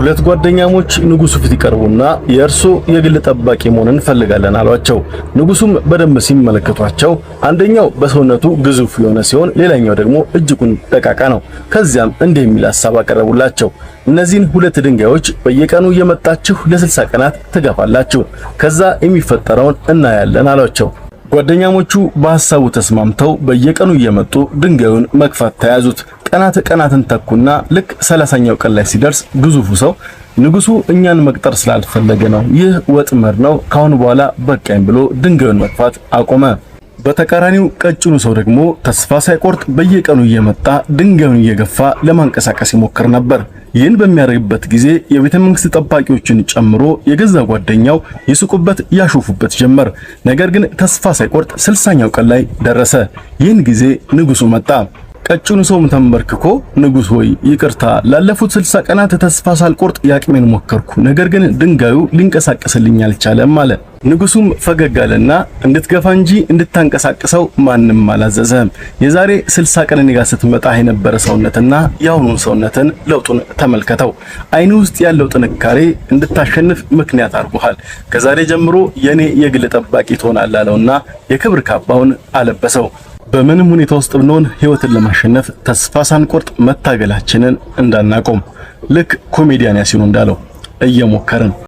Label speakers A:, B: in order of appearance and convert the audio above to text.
A: ሁለት ጓደኛሞች ንጉሱ ፊት ይቀርቡና የእርሶ የግል ጠባቂ መሆን እንፈልጋለን አሏቸው። ንጉሱም በደንብ ሲመለከቷቸው አንደኛው በሰውነቱ ግዙፍ የሆነ ሲሆን ሌላኛው ደግሞ እጅጉን ደቃቃ ነው። ከዚያም እንዲህ የሚል ሐሳብ አቀረቡላቸው። እነዚህን ሁለት ድንጋዮች በየቀኑ እየመጣችሁ ለ60 ቀናት ትገፋላችሁ። ከዛ የሚፈጠረውን እናያለን አሏቸው። ጓደኛሞቹ በሐሳቡ ተስማምተው በየቀኑ እየመጡ ድንጋዩን መግፋት ተያዙት። ቀናት ቀናትን ተኩና ልክ 30ኛው ቀን ላይ ሲደርስ ግዙፉ ሰው ንጉሱ እኛን መቅጠር ስላልፈለገ ነው፣ ይህ ወጥመድ ነው፣ ካሁን በኋላ በቃኝ ብሎ ድንጋዩን መግፋት አቆመ። በተቃራኒው ቀጭኑ ሰው ደግሞ ተስፋ ሳይቆርጥ በየቀኑ እየመጣ ድንጋዩን እየገፋ ለማንቀሳቀስ ይሞክር ነበር። ይህን በሚያደርግበት ጊዜ የቤተ መንግስት ጠባቂዎችን ጨምሮ የገዛ ጓደኛው ይስቁበት፣ ያሾፉበት ጀመር። ነገር ግን ተስፋ ሳይቆርጥ 60ኛው ቀን ላይ ደረሰ። ይህን ጊዜ ንጉሱ መጣ። ቀጭኑ ሰውም ተንበርክኮ ንጉስ ሆይ ይቅርታ፣ ላለፉት 60 ቀናት ተስፋ ሳልቆርጥ ያቅሜን ሞከርኩ፣ ነገር ግን ድንጋዩ ሊንቀሳቀስልኝ አልቻለም አለ። ንጉሱም ፈገግ አለና እንድትገፋ እንጂ እንድታንቀሳቅሰው ማንም አላዘዘህም። የዛሬ 60 ቀን እኔ ጋር ስትመጣ የነበረ ሰውነትና የአሁኑን ሰውነትን ለውጡን ተመልከተው። አይን ውስጥ ያለው ጥንካሬ እንድታሸንፍ ምክንያት አድርጎሃል። ከዛሬ ጀምሮ የኔ የግል ጠባቂ ትሆናለህ አለውና የክብር ካባውን አለበሰው። በምንም ሁኔታ ውስጥ ብንሆን ህይወትን ለማሸነፍ ተስፋ ሳንቆርጥ መታገላችንን እንዳናቆም፣ ልክ ኮሜዲያን ያሲኑ እንዳለው እየሞከርን